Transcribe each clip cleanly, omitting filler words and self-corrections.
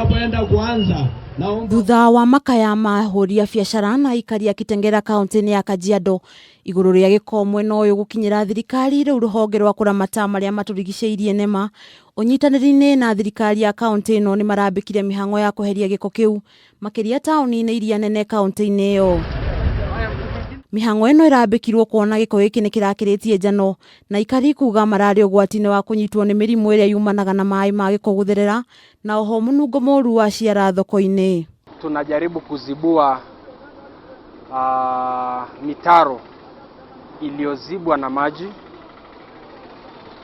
Tunapoenda kuanza naomba Thutha wa makaya ma ahũri a biacara na aikari a Kitengela kaunti-inĩ ya Kajiado igũrũ rĩa gĩko mwena ũyũ gũkinyĩra thirikari rĩu rũhonge rwa kũramata marĩa matũrigicĩirie NEMA ũnyitanĩri-inĩ na thirikari ya kaunti ĩno nĩ marambĩkire mĩhang'o ya kweheria gĩko kĩu makĩria taũni-inĩ iria nene kaunti-inĩ ĩyo. Mĩhang'o ĩno ĩrambĩkirwo kuona gĩko gĩkĩ nĩ kĩrakĩrĩtie njano na aikari kuga mararĩ ũgwati-inĩ wa kũnyitwo nĩ mĩrimũ ĩrĩa yumanaga na maĩ ma gĩko gũtherera na oho mũnungo mũru wa ciara thoko-inĩ. Tunajaribu kuzibua mitaro iliyozibwa na maji,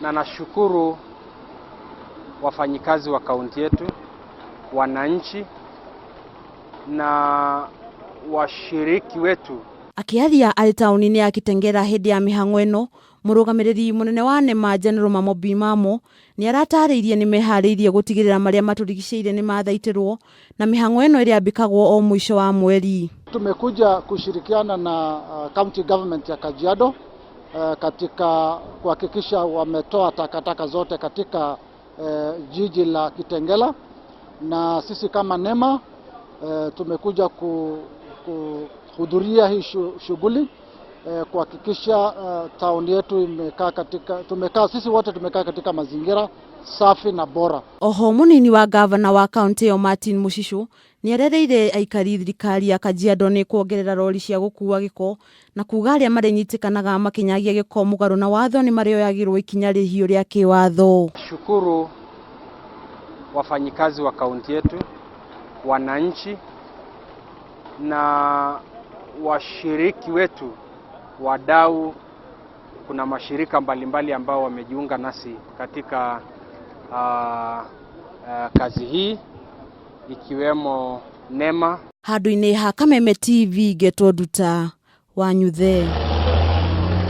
na nashukuru wafanyikazi wa kaunti yetu, wananchi na washiriki wetu. Akĩaria arĩ taũni-inĩ ya Kitengela hĩndĩ ya mĩhang'o ĩno, mũrũgamĩrĩri mũnene wa NEMA General Mamobi Mamo nĩ aratarĩirie nĩ meharĩirie gũtigĩrĩra marĩa matũrigicĩirie nĩ mathaitĩrwo na mĩhang'o ĩno ĩrĩa ĩambĩkagwo o mũico wa mweri. Tumekuja kushirikiana na county government ya Kajiado katika kuhakikisha wametoa takataka zote katika jiji la Kitengela, na sisi kama NEMA tumekuja kuhudhuria hii shughuli kuhakikisha town yetu imekaa katika tumekaa sisi wote tumekaa katika mazingira safi na bora. Oho mũnini wa gavana wa kaunti ĩyo Martin Mucicu nĩ arereire aikari thirikari ya Kajiado nĩ kuongerera rori cia gũkua gĩko na kuga arĩa marĩnyitĩkanaga makĩnyagia gĩko mũgarũ na watho nĩ marĩoyagĩrwo ikinya rĩhiũ rĩa kĩwatho. Shukuru wafanyikazi wa kaunti yetu, wananchi na washiriki wetu, wadau. Kuna mashirika mbalimbali ambao wamejiunga nasi katika kazi hii ikiwemo NEMA. Handũ-inĩ ha Kameme TV ngetwo Nduta Wanyuthe.